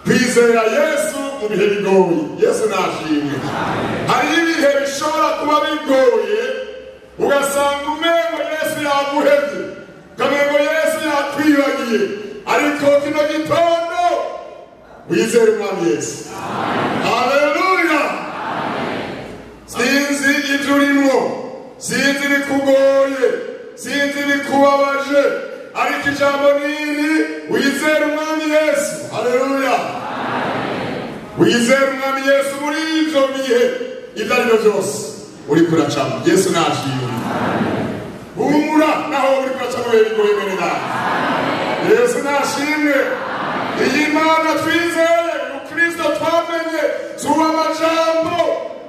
Kwizera Yesu mu bihe bigoye. Yesu nashimwe. Hari ibihe bishobora kuba bigoye, ugasanga umengo Yesu yaguhevye, ukamengo Yesu yakwibagiye, ariko kino gitondo wizere Umwami Yesu. Haleluya! Sinzi ivyo urimwo, sinzi ibikugoye, sinzi ibikubabaje, ariko ijambo niri, wizere Umwami Yesu. Haleluya! Wizere Umwami Yesu muri ivyo bihe ibyo ari byo byose uriko uracamo. Yesu nashimwe. Humura naho uriko uracamo ibihe bigoye, mwene data. Yesu nashimwe. Iyi Mana twizeye, Ukristo twamenye, si uw'amajambo,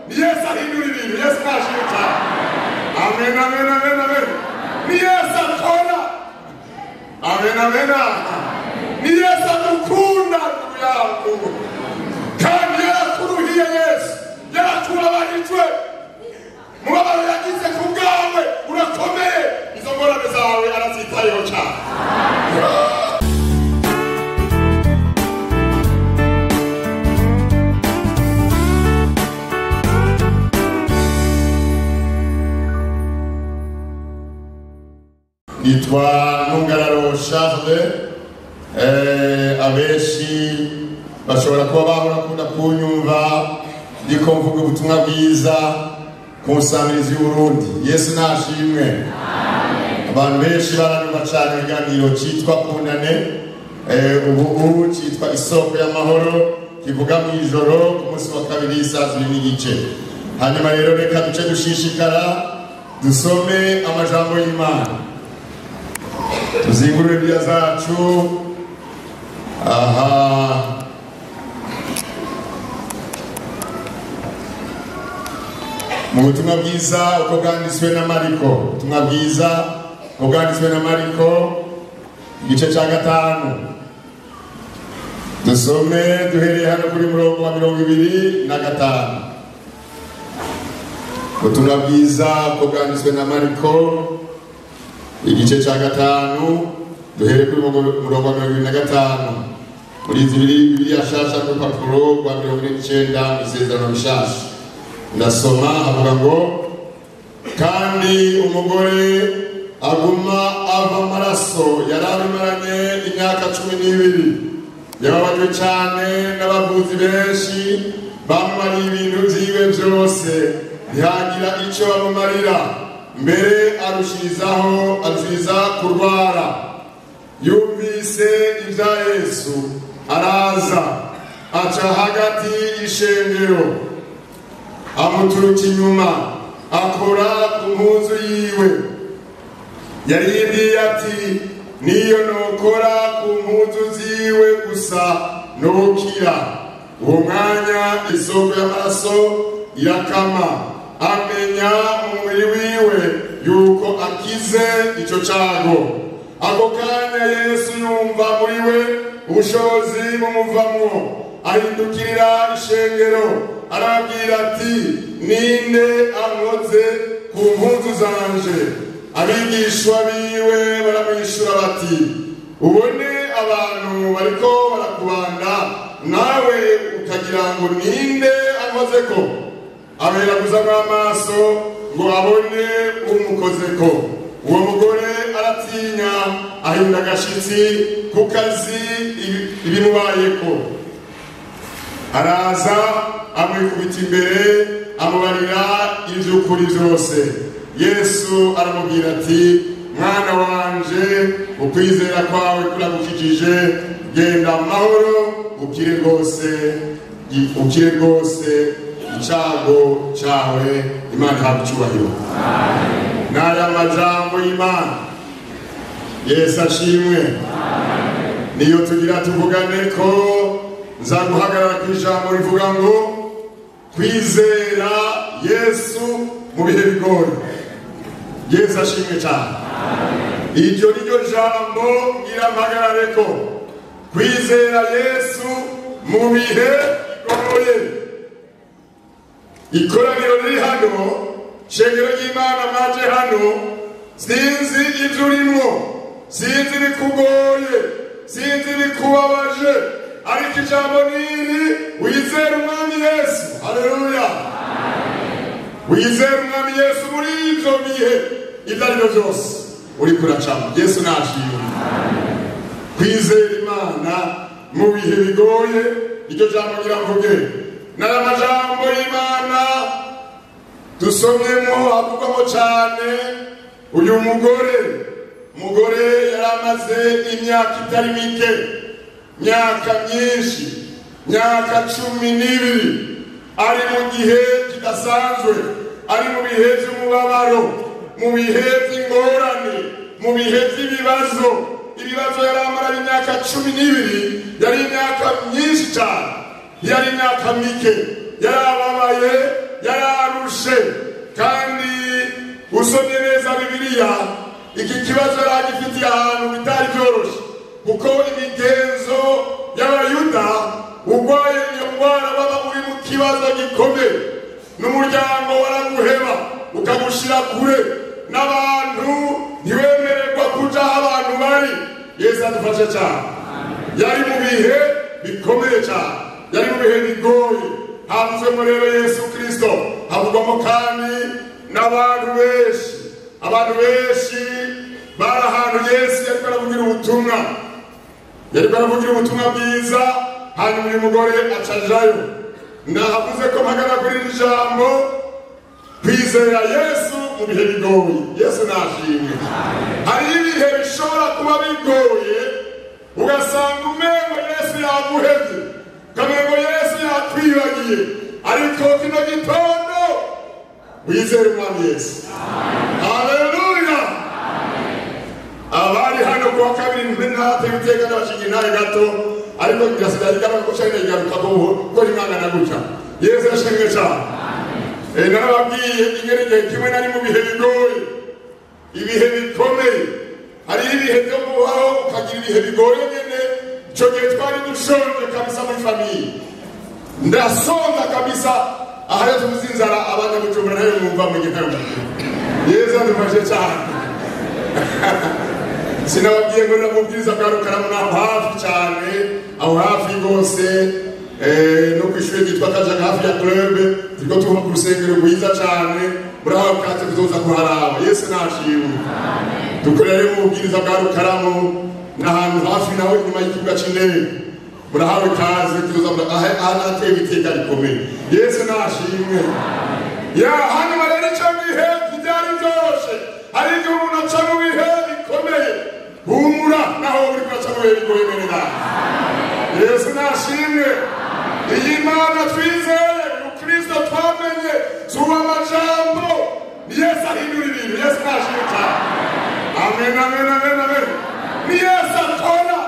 ni Yesu ahindura ibintu. Yesu nashimwe cyane. Amen, amen, amen, amen. Ni Yesu akora. Amen, amen. Ni Yesu adukunda, ndugu yangu. Kandi yarakuruhiye Yesu, yaratubabarijwe. Mubabaro yagize ku bwawe urakomeye, izo ngorane zawe arazitayeho cyane. Nitwa Nungararo Charles. Abenshi bashobora kuba bahora bakunda kunyumva ndiko mvuga ubutumwa bwiza ku nsamirizi y'Uburundi. Yesu nashimwe. Abantu benshi baranyumva cyane ikiganiro cyitwa Kundane, ubu cyitwa Isoko y'Amahoro, kivuga mu ijoro ku munsi wa kabiri saa 2:15. Hanyuma rero reka duce dushishikara dusome amajambo y'Imana, tuzingurure Bibiliya zacu. Aha, mu butumwa bwiza uko bwanditswe na Mariko, ubutumwa bwiza uko bwanditswe na Mariko igice cya 5, dusome duhereye hano kuri murongo wa 25. Ubutumwa bwiza uko bwanditswe na Mariko igice cya 5, duhere kuri murongo wa 25. Muri izi Bibiliya nshasha n'urupapuro rwa 49 isezerano rishasha. Ndasoma avuga ngo: kandi umugore aguma ava amaraso yari abimaranye imyaka 12, yababajwe cyane n'abavuzi benshi bamumariye ibintu vyiwe vyose, ntihagira ico bamumarira, mbere arushiriza kurwara. Yumvise ibya Yesu araza aca hagati y'ishengero, amuturuka inyuma, akora ku mpuzu yiwe. Yaribwiye ati: niyo nokora ku mpuzu ziwe gusa nokira. Uwo mwanya isoko y'amaraso irakama, amenya umubiri wiwe yuko akize ico cago. Ako kanya Yesu yumva muri we ubushobozi bumuvamwo, ahindukirira ishengero arababwira ati: ninde ankoze ku mpuzu zanje? Abigishwa biwe baramwishura bati: ubone abantu bariko barakubanda, nawe ukagira ngo ninde ankozeko? Aberaguzamwo amaso ngo abone umukozeko. Uwo mugore aratinya, ahinda agashitsi ku kazi ibimubayeko. Araza amwikubita imbere, amubarira ivy'ukuri vyose. Yesu aramubwira ati: mwana wanje, ukwizera kwawe kuragukijije, genda amahoro, ukire rwose, ukire rwose icago cawe. Imana ihabwe icubahiro. N'aya majambo y'Imana. Yesu ashimwe. Niyo tugira tuvugane ko nza guhagarara ku ijambo rivuga ngo kwizera Yesu mu bihe bigoye. Yesu ashimwe cyane. Iryo niryo jambo ngira mpagarare ko kwizera Yesu mu bihe bigoye. Ikoraniro riri hano, shengero ry'Imana mwaje hano, sinzi ibyo urimwo, sinzi ibikugoye, sinzi ibikubabaje, Ariko ijambo niri wizere umwami Yesu. Haleluya. Wizere umwami Yesu muri ivyo bihe ibyo ari byo byose uriko uracamo. Yesu nashimwe. Kwizera Imana mu bihe bigoye, iryo jambo ngira mvuge n'aya majambo y'Imana dusomyemo avugwamo cyane. Uyu mugore yari amaze imyaka itari mike, myaka myinshi, myaka 12, ari mu gihe kidasanzwe, ari mu bihe by'umubabaro, mu bihe by'ingorane, mu bihe by'ibibazo. Ibibazo yari amara imyaka 12, yari imyaka myinshi cyane, yari imyaka mike, yari ababaye, yari arushe. Kandi usomye neza Bibiliya, iki kibazo yari agifitiye ahantu bitari byoroshe, kuko imigenzo y'Abayuda, urwaye iyo ndwara baba uri mu kibazo gikomeye, n'umuryango waraguheba ukagushira kure, n'abantu ntiwemererwa kuja aho abantu bari. Yesu adufashe cyane. Yari mu bihe bikomeye cyane, yari mu bihe bigoye. Havuzwemo rero Yesu Kristo, havugwamo kandi n'abantu benshi. Abantu benshi bari ahantu Yesu yariko aravugira ubutumwa, yariko aravugira ubutumwa bwiza. Hanyuma uyu mugore acajayo. Nahavuze ko mpagana kuri iri jambo kwizera Yesu mu bihe bigoye. Yesu nashimwe. Hari ibihe bishobora kuba bigoye, ugasanga umengo Yesu yaguhevye, ukamengo Yesu yakwibagiye, ariko kino gitondo wizere umwami Yesu. Haleluya. Abari hano kuwa kabiri ntateye iteka n'abashinga intare gato, ariko birasigaye igaruka ko cyane igaruka ko rimangana gutya. Yesu ashimwe cyane. Narababwiye ingene igihe kimwe nari mu bihe bigoye, ibihe bikomeye. Hari ibihe byo kubaho ukagira ibihe bigoye nyene. Ico gihe twari dushonje kabisa muri famiye, ndasonza kabisa. Aha rero tuvuze inzara, abanyabujumbura nayo mwumva mu gitabo. Yesu adufashe cyane. Sinababwiye ngo namubwiriza bwa Rukaramu, naho hafi cyane, aho hafi rwose, no ku ishuri ryitwa Kajaga hafi ya club, turiko tuva ku rusengero rwiza cyane, murahawe kaze kuzoza kuharaba. Yesu nashimwe. Dukorera rero mu bubwiriza bwa Rukaramu, n'ahantu hafi naho inyuma y'ikibuga c'indege. Murahawe kaze kuzoza ahantu hateye iteka rikomeye. Yesu nashimwe. Ya hanyuma rero ico gihe ntivyari vyoroshe. Hari igihe umuntu aca mu bihe bikomeye. Humura naho uriko uraca mu bihe bigoye mwene data. Yesu nashimwe. Iyi Mana twizeye, Kristo twamenye, si uw'amajambo. Ni Yesu ahindura ibintu. Yesu nashimwe cyane. Amen, amen, amen, amen. Ni Yesu akora.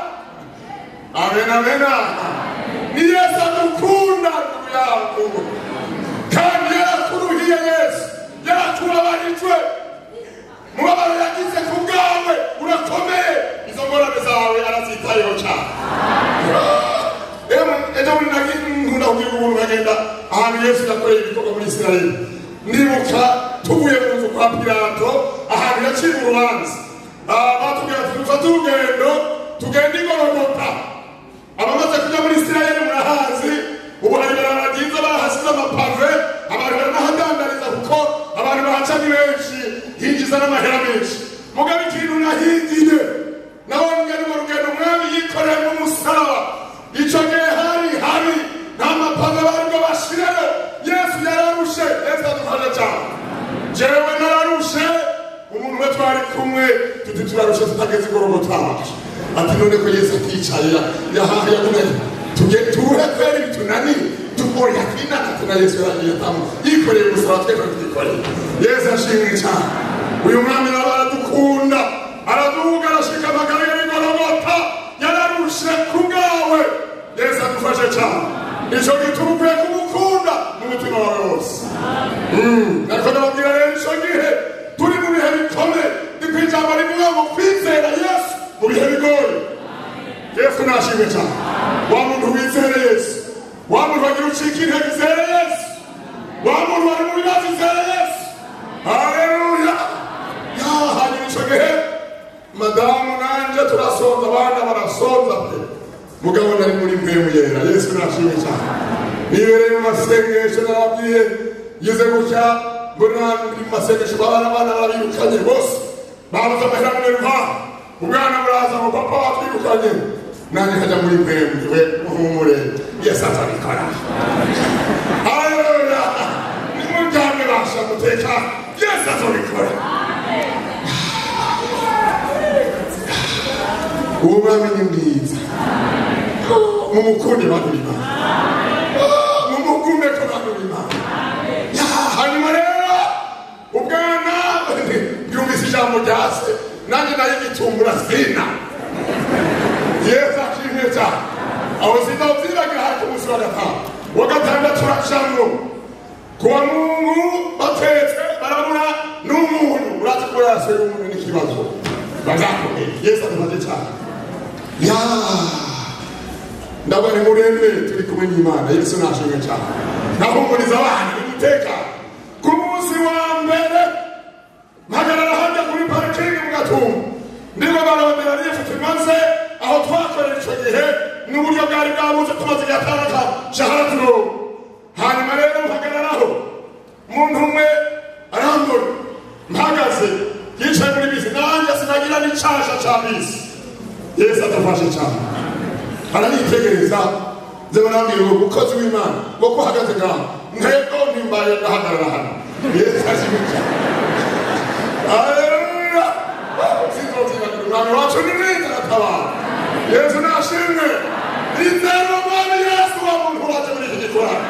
Amen, amen. Ni Yesu adukunda ndugu yangu. Kandi yarakuruhiye Yesu, yaratubabarijwe. Mubabaro yagize ku bwawe urakomeye. Izo ngorane zawe arazitayeho cyane. Ejo bundi nkunda kugira ubuntu nkagenda ahantu Yesu yakoreye ibikorwa muri Isirayeli. Ndibuka tuvuye mu nzu kwa Pilato, ahantu yaciye urubanza. Batubwira ati dufate urugendo tugende i Gologota. Abamaze kuja muri Isirayeli murahazi, ubu hari ibarabara ryiza barahasize amapave, abantu baranahadandariza kuko abantu bahaca ni benshi, hinjiza n'amahera menshi. Mugabo ikintu nahingiye, nabonye ari mu rugendo umwami yikoreye mu musaraba. Ico gihe hari habi, nta mapave bari ngo bashireyo. Yesu yararushe. Yesu adufashe cyane. Jewe nararushe, umuntu umwe twari kumwe tuti turarushe tutageze i Gologota. Ati none ko Yesu aticaye yahaye yagumye tuge turuhe kweri bitunani tukora kwinana tuna Yesu yaragiye atamu yikoreye umusaraba twebwe twikoreye. Yesu ashimwe cyane. Uyu mwami nawe aradukunda, araduga arashika amagara ye i Gologota, yararushe ku bwawe. Yesu adufashe cyane. Ico gituma ukwiye kumukunda mu mutima wawe wose. Ariko ndababwira rero ico gihe turi mu bihe bikomeye, ni ku ijambo rivuga ngo kwizera Yesu mu bihe bigoye. Yesu nashimwe cyane. Wa muntu wizere Yesu, wa muntu wagira ucika intege izere Yesu, wa muntu wari mu bibazo izere Yesu. Haleluya. Ya hanyuma ico gihe madamu nanje turasonza, abana barasonza pe. Mugabo nari muri mpemu Ndizera Yesu nashimwe cyane. Nibereye mu masengesho narabwiye ngeze gutya mbona ndi mu masengesho babana abana barabirukanye bose babuze amahera minerva ubwana buraza ngo papa watwirukanye nanjye nkajya muri mpembwe muhumure Yesu azabikora. Haleluya! Nimuryame basha muteka Yesu azabikora. Uwo mwami ni mwiza. Mumukunde bantu b'Imana. Mumukunde ko bantu b'Imana. Hanyuma rero ubwana byumvise ijambo rya se nanjye nayo gitumbura sina. Yesu ashimwe cyane. Aho sinawuziraga hari ku munsi wa gatanu. Wa gatandatu uracamwo. Kuwa Mungu batetse barabura n'umuntu. Urazi ko yase y'umuntu n'ikibazo. Bazakomeye. Yesu adufashe cyane. Ya ndabona murembe turi kumwe n'Imana. Yesu nashimwe cyane. Nahumuriza abana nimuteka. Ku munsi wa mbere mpagarara hajya kuri parikingi mu Gatumba. Ndimo barondera lift maze aho twakorera icyo gihe n'uburyo bwari bwabuze tumaze igihe atandatu shahara turongo. Hanyuma rero mpagararaho umuntu umwe arambona mpagaze yicaye muri bisi nanjye sinagira n'icasha ca bisi. Yesu adufashe cyane. Aranyitegereza nze barambwira ngo umukozi w'Imana ngo ko uhagaze ngaho ntego ntimbaye ndahagarara hano. Yesu ashimwe cyane. Haleluya! Sinzozibagirwa umwami wacu ni mwiza aratabara. Yesu nashimwe. Nizera umwami Yesu wa muntu waje muri iki gikorano.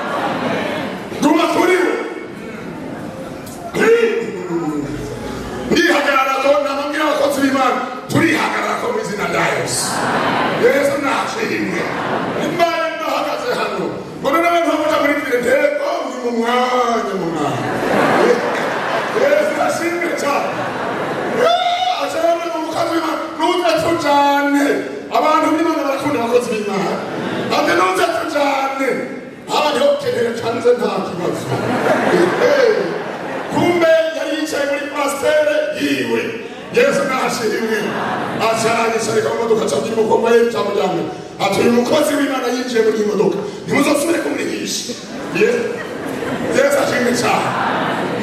Guma kuri we. Ndihagarara ko nababwira abakozi b'Imana turihagarara ko mu izina rya Yesu. Yesu nashimwe. Imana ndahagaze hano. Mbona n'abantu bamuja muri vile ntego ni mu mwanya mu mwanya. Yesu nashimwe cyane. Ashobora umukozi w'Imana nuze tujane. Abantu b'Imana barakunda abakozi b'Imana. Ati nuze tujane. Hariho kenera canze nta kibazo. Kumbe yari yicaye muri pasiteri yiwe. Yesu nashimwe. Acaranyisharika mu modoka acagira umukobwa we cyamujyanye. Ati uyu mukozi w'Imana yinjiye muri iyi modoka ntimuzosubire kumurihisha. Yesu ashimwe cyane.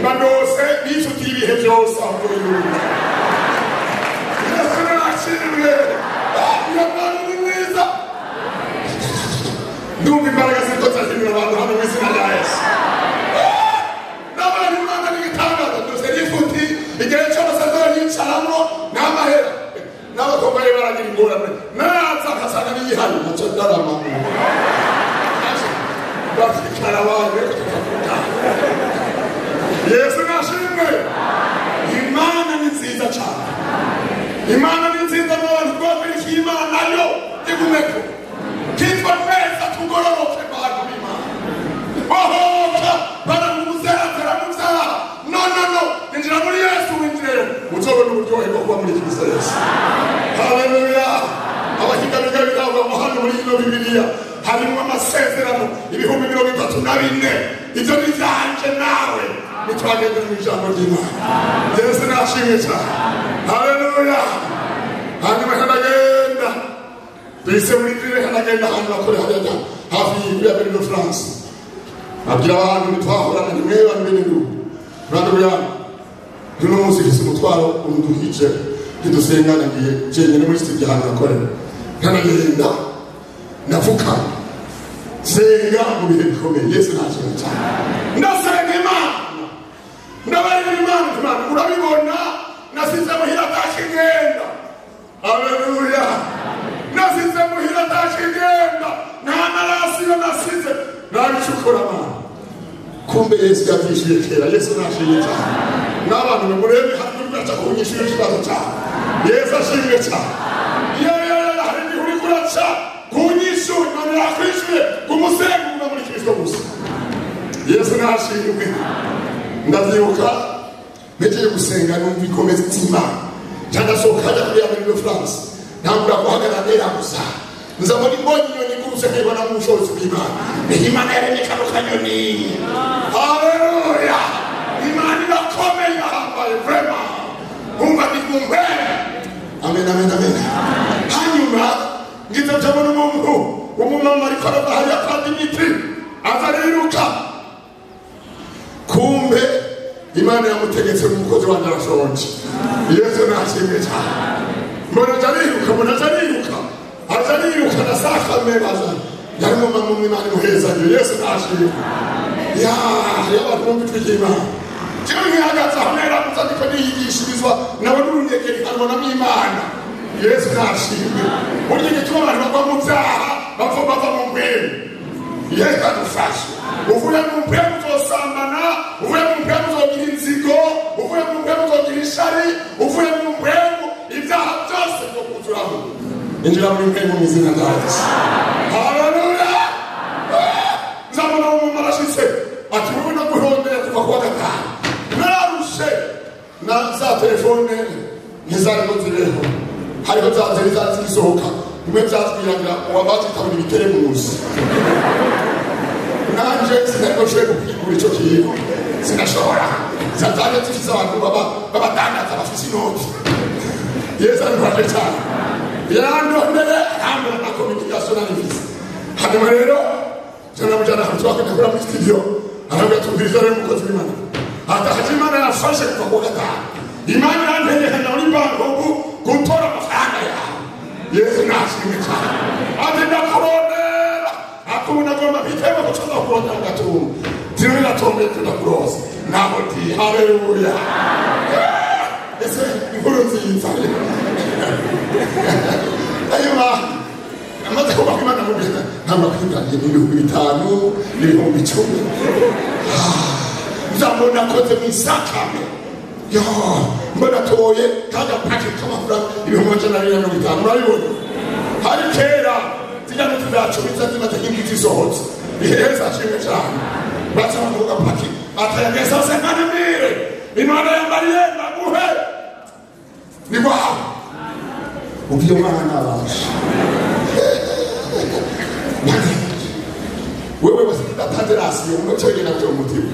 Mba ndose nifutiye ibihe byose aho yumva. Yesu nashimwe. Iyo mwana ni mwiza. Ndumva imbaraga ziriko zirahindura abantu hano mu izina rya Yesu. N'abantu Imana ni igitangaza ndose n'ifuti igihe cyose azoyicaramo n'amahera. N'abakobwa be baragira ingorane. Naza akasanga niyihari ntaco ndarama. Bakicara abantu reka tutavuga. Yesu nashimwe. Imana ni nziza cyane. Imana ni nziza n'abantu twakurikiye Imana nayo igumeko. Kitwa neza tugororoke bantu b'Imana. Bohoka baramuzera mu byaha. No no no, injira muri Yesu winjireyo. Uzobona uburyohe bwo kuba muri Kristo Yesu. Haleluya. Abahinga biga biravuga ngo hano muri ino Bibiliya harimo amasezerano 34,000. Ibyo ni ibyanje nawe nitwagendera mu ijambo ry'Imana. Yesu nashimwe cyane. Haleluya. Hanyuma kanagenda bise muri vile kanagenda ahantu bakore hariya hafi ya Belle de France. Abwira abantu ntitwahorana ni mwe bantu bene ndugu. Urandura uno munsi mfise umutwaro unduhije ntidusengana ngiye jenyine muri studio ahantu nakorera. Nkanagenda ndavuka senga mu bihe bikomeye. Yesu nashimwe cyane. Ndasenga Imana. Ndabarira Imana Imana urabibona nasize muhira atakigenda. Haleluya. Nasize muhira atakigenda. Nta narasiyo nasize. Nabicukura Mana. Kumbe Yesu yavyishuye kera. Yesu nashimwe cyane. N'abantu murebe hano uraca ku nyishu y'ikibazo cyawe. Yesu ashimwe cyane. Ya ya ya hari igihe uriko uraca ku nyishu Imana yakwishuye ku musenga uba muri Kristo gusa. Yesu nashimwe. Ndavyibuka ngiye gusenga numva ikomeza Imana. Cyangwa hajya kuri Avenue de France. Ntangura guhagarara nera gusa. Nzabona imbonye inyoni igurutse nkayibona mu bushobozi bw'Imana. Ni Imana yaremye kano kanyoni. Haleluya. Imana irakomeye irahambaye vraiment. Umva ndi mu mpera. Amen amen amen. Hanyuma ngize ndabona umuntu Umumama ariko arava hariya kwa Dimitri aza ariruka. Kumbe Imana yamutegetse umukozi wanjye arashonje. Yesu nashimwe cyane. Mbona aza ariruka, mbona aza ariruka, aza ariruka na sakame baza. Yari umumama umwe Imana imuhezanye. Yesu nashimwe. Ya, y'abantu bumva ijwi ry'Imana. Jewe nkihagaze aho neramutse ariko niyigishirizwa nawe n'urunyegeri nkabonamo Imana. Yesu nashimwe. Burya igituma abantu bagwa mu byaha bava mu mpwemu. Yesu adufashe. Uvuye mu mpwemu uzosambana, uvuye mu mpwemu uzogira inzigo, uvuye mu mpwemu uzogira ishari, uvuye mu mpwemu ibyaha byose bizokuzuraho. Injira muri mpwemu mu izina rya Yesu. Haleluya! Nzabona umumama arashitse ati wowe naguhondeye kuva kuwa gatanu nararushe na za telefone ntizariko zibeho, hariho za ziri zari zigisohoka bimwe byatwiragira uwabazita ibiteremuzi. Nanje sinariko nshoboye kukwigura ico kintu, sinashobora. Zazaje zifise abantu b'abadandaza bafise inoti. Yesu arifashe cyane, yarandondeye arambura na communication nari mfise. Hanyuma rero tunamujana ahantu twakunda muri studio, arambwira tumviriza rero umukozi w'Imana. Atahaje Imana yafashe kuva kuwa gatanu. Imana irantegeka muri banki ubu gutora amafaranga yawe. Yesu nashimwe cyane. Ati ndakurondera, akubona agomba bitema kuco ndakurondera mu gatumba. Tino biratombe ndakuroza. Naho ndi haleluya. Ese inkuru nziza. Hanyuma amaze kubaka Imana mu bihe ntabwo kwinjira 5,000 n'ibihumbi 10,000. Nzabona akoze mu isakame. Ya, mbona atoye kandi apaki k'amafaranga 250,000. Murabibona? Hari kera zijya noti za cumi zimaze nk'indwi zisohotse. Iheza ashimwe cyane. Baca bavuga paki atayageza se nkanimire. Imana yambariye ndaguhe. Ni wawe. Ubyo mwana abasha. Wewe wasikidatanze rasiyo umutege nabyo umutima.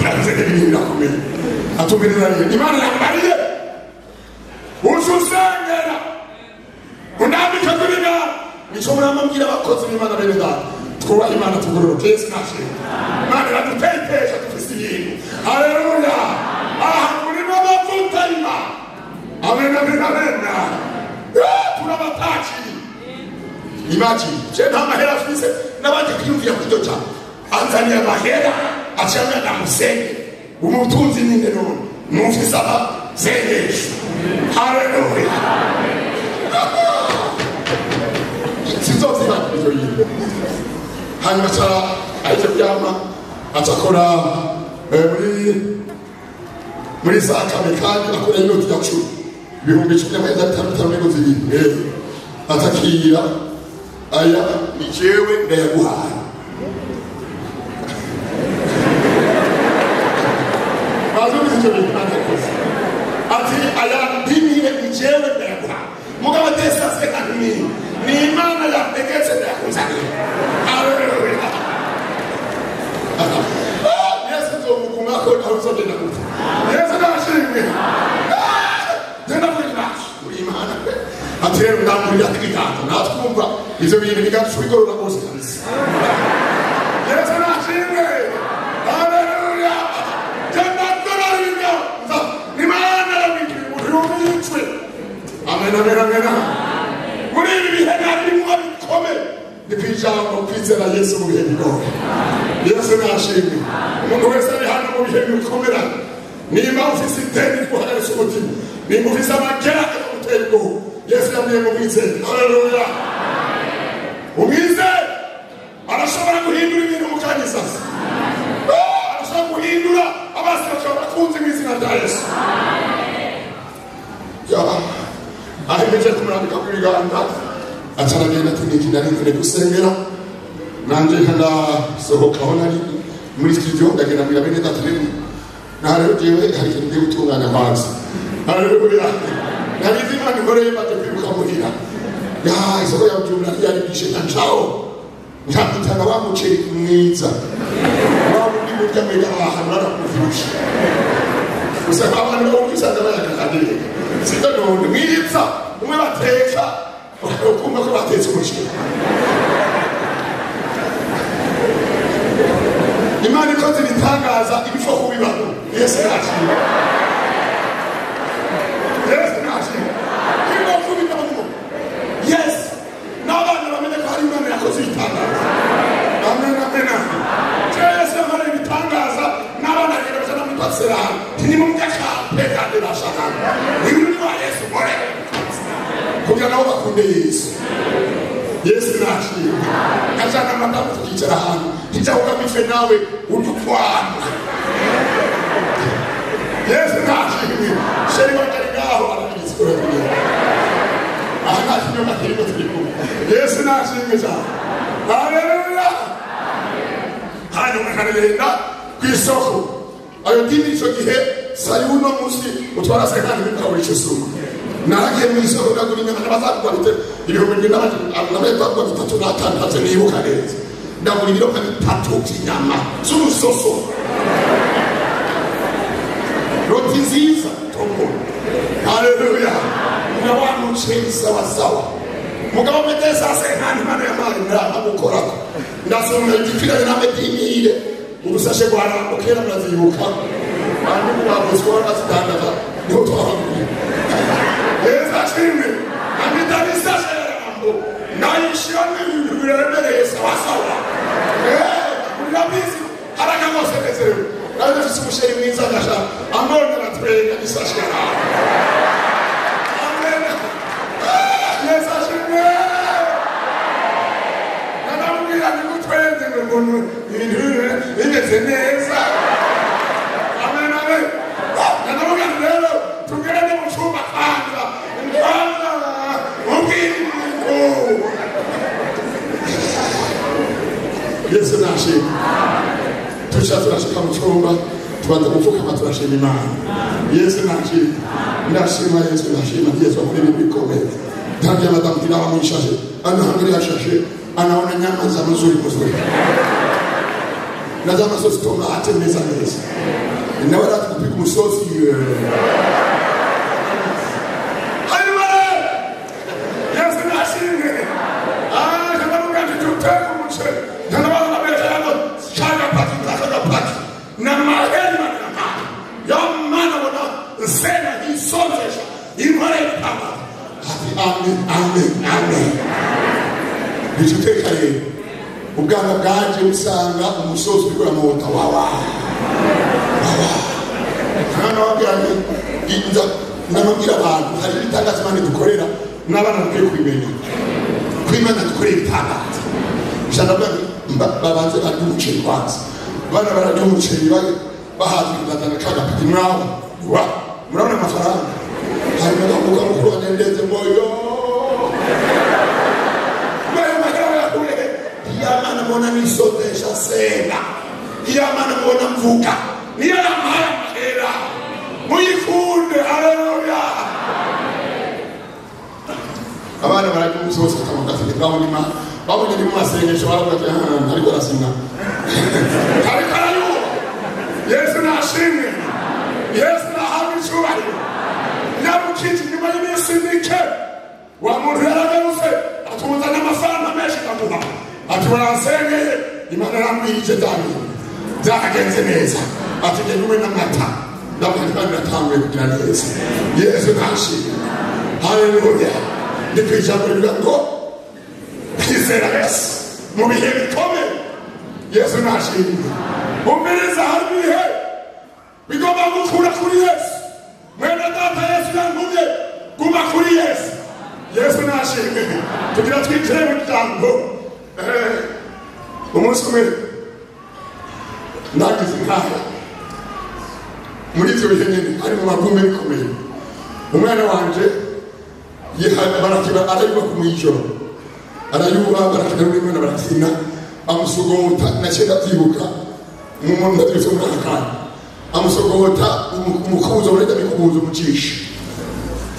Navuze ibintu birakomeye. Atumbiriza Imana yambariye. Ususengera. Unambika kuriga. Nico muramubwira abakozi b'Imana bene data. Twubahe Imana tugororoke. Yesu nashimwe. Imana iradutetesha dufise ibintu. Haleluya. Aha turimo amavuta y'Imana. Amen, amen, amen. Turabatakiri. Imagine, je nta mahera afise n'abandi kwiyumvira kuri iryo jambo. Anzaniye amahera acamwe ndamusenge. Umutunzi ninde none? Numvise amasengesho. Haleluya. Sinzozibagirwa ivyo bintu. Hanyuma aca aje kuryama, aca akora muri sakame kandi akora inoti ya 10,000. 10,000 5,000 n'ingo zibiri. Atakira aya ni jewe ndayaguhaye. Bazumvise icyo bintu Imana yakoze. Ati aya ndimire ni jewe ndayaguhaye. Mugabo desase kandi ni Imana yategetse ndayakuzaniye. Haleluya. Yesu nzomugumako naho uzogenda gute. Yesu nashimwe. Genda muri nashi uri Imana. Ati rero ndamurira kwitanga natwumva ivyo bintu bigatwigorora rwose kabisa. Yesu nashimwe. Haleluya. Genda ndororira. Imana yamwitwe. Amen, amen, amen. Muri ibi bihe ntarimwo bikomeye. Ni kwijambo kwizera Yesu mu bihe bigoye. Yesu nashimwe. Umuntu wese ari hano mu bihe bikomera. Nimba ufise ideni riguhagaritse umutima, nimba ufise amagerageza gutera ubwoba, Yesu yabwiye ngo umwizere. Haleluya. Umwizere arashobora guhindura ibintu mu kanya isasa. Arashobora guhindura abasi bakaba bakunze mu izina rya Yesu. Ahemeje kumurambika kw'ibiganza, aca aragenda ati niki nari nkeneye gusengera. Nanje ndasohoka aho nari muri studio ndagenda mbwira bene data rero naha rero jewe hari ikintu ngiye gutunganya kwanza. Haleluya. Narizi Imana inkoreye maze kwiruka muhira. Ya isoko ya Bujumbura ntiyari bwishe ncancaho. Nkakutana wa muceri mwiza. Wa wundi murya mwiza ahantu narakuvyibushe. Gusa abantu bo usanga bayakakadire. Sivyo none mwiza umwe bateka Ukumva ko batetse umuceri. Imana ikoze ibitangaza ibifo kubibaho. Yesu nashimwe. Yesu nashimwe. Ibifo kubibaho. Yes. N'abana bamenye ko hari Imana yakoze ibitangaza. Amen, amen. Yesu yakoze ibitangaza n'abana bagenda baja no muri pasera. Ntimumurya kampe kandi bashaka. Ni wa Yesu more. Kugira nabo bakunde Yesu. Yesu nashimwe. Kajana madamu tukicara ahantu. Kijya nawe udutwana. Yesu nashimwe. Sheri wanje ngaho arabizi ko yagiye. Aha nta kinyoma kirimo turi kumwe. Yesu nashimwe cyane. Haleluya. Hanyuma nkaragenda ku isoko. Ayo dini icyo gihe sayuno munsi utwara sekandi bikabura icyo suma. Naragiye mu isoko ndagura inyama n'abazagura ibihumbi n'abatagura bitatu n'atandatu nibuka neza. Ndagura ibiro bitatu by'inyama z'umusoso. Roti nziza tombora. Haleluya. Mugabo umuceri sawa sawa. Mugabo metesa senkani mana y'amari ndaramukorako. Ndasoma igipira na medimire. Urusashe rwa Rambo kera murazibuka. Bandi mubavuzwa barazidandaza niho twahaguriye. Yesu ashimwe. Amita n'isashe ya Rambo. Nayishiramo ibintu biremereye sawa sawa. Urabizi haragamos nezerewe. Nawe mfise umusheri mwiza ngasha amona aratwenga n'isashe ya Rambo. Amen. Yesu ashimwe. Nanamubwira ntigutwenze ngo ibintu bimeze neza. Amen, amen. Nanamubwira rero tugende mu cyumba kwanza. Kwanza ubwira ibintu. Yesu nashimwe. Tuca turashika mu cyumba tubanza gupfukama turashima Imana. Yesu nashimwe. Ndashima Yesu, ndashima Yesu akora ibintu bikomeye. Tangia madamu tilaba mwishashe. Anaangalia shashe, anaona nyama za mzuri mzuri. Na za masosi tomate neza neza. Na wala kupika msosi. Haleluya. Yesu nashimwe. Ah, kama unataka umuceri. Na wala beshano shaka pati shaka pati. Na maheri mana. Ya mana wana sena isonzesha. Imare kama. Amen, amen, amen. Nituteka rero. Ubwana bwanje usanga umusozi urikora mu wawa. Wawa. Hano wabwira inza namubwira abantu hari ibitangaza Imana dukorera n'abana bakwiye kubimenya. Ko Imana dukorera ibitangaza. Ijana babanze barya umuceri kwanza. Abana bararya umuceri bahaze bazana kagapati mwabo. Wa murabona amafaranga. Hanyuma ndavuga mukuru wanjye ndetse ngo yo. Iya mana mbona nisotesha sena. Iya mana mbona mvuka. Niyo yampaye amahera. Muyikunde, haleluya. Abana bararya umusozi bakamugafite babona Imana. Babonye ndi mu masengesho baravuga ati ariko arasenga. Ariko arayuba. Yesu nashimwe. Yesu nahabwe icyubahiro. Nyarukije nyuma y'iminsi mike wa muntu yaragarutse atuzana amafaranga menshi ndamuha. Ati baransengeye Imana yarambwirije bya byagenze neza. Ati genda unywe n'amata. Ndavuga nti Imana iratanguye kugira neza. Yesu nashimwe. Haleluya. Ndi ku ijambo rivuga ngo kwizera Yesu mu bihe bikomeye. Yesu nashimwe. Umviriza hari ibihe bigomba gukura kuri Yesu. Mwene data Yesu yantumye guma kuri Yesu. Yesu nashimwe. Tugira twinjire mu ijambo. Umunsi umwe nagize inkaha muri ibyo bihe nyine ari mu magume bikomeye. Umwana wanje arayuba ku mwijoro. Arayuba barakina n'umwana barakina amusogota naciye ndabyibuka mu ndabyutse muri aka kanya. Amusogota umukubuzo urajya mikubuzo mu jisho.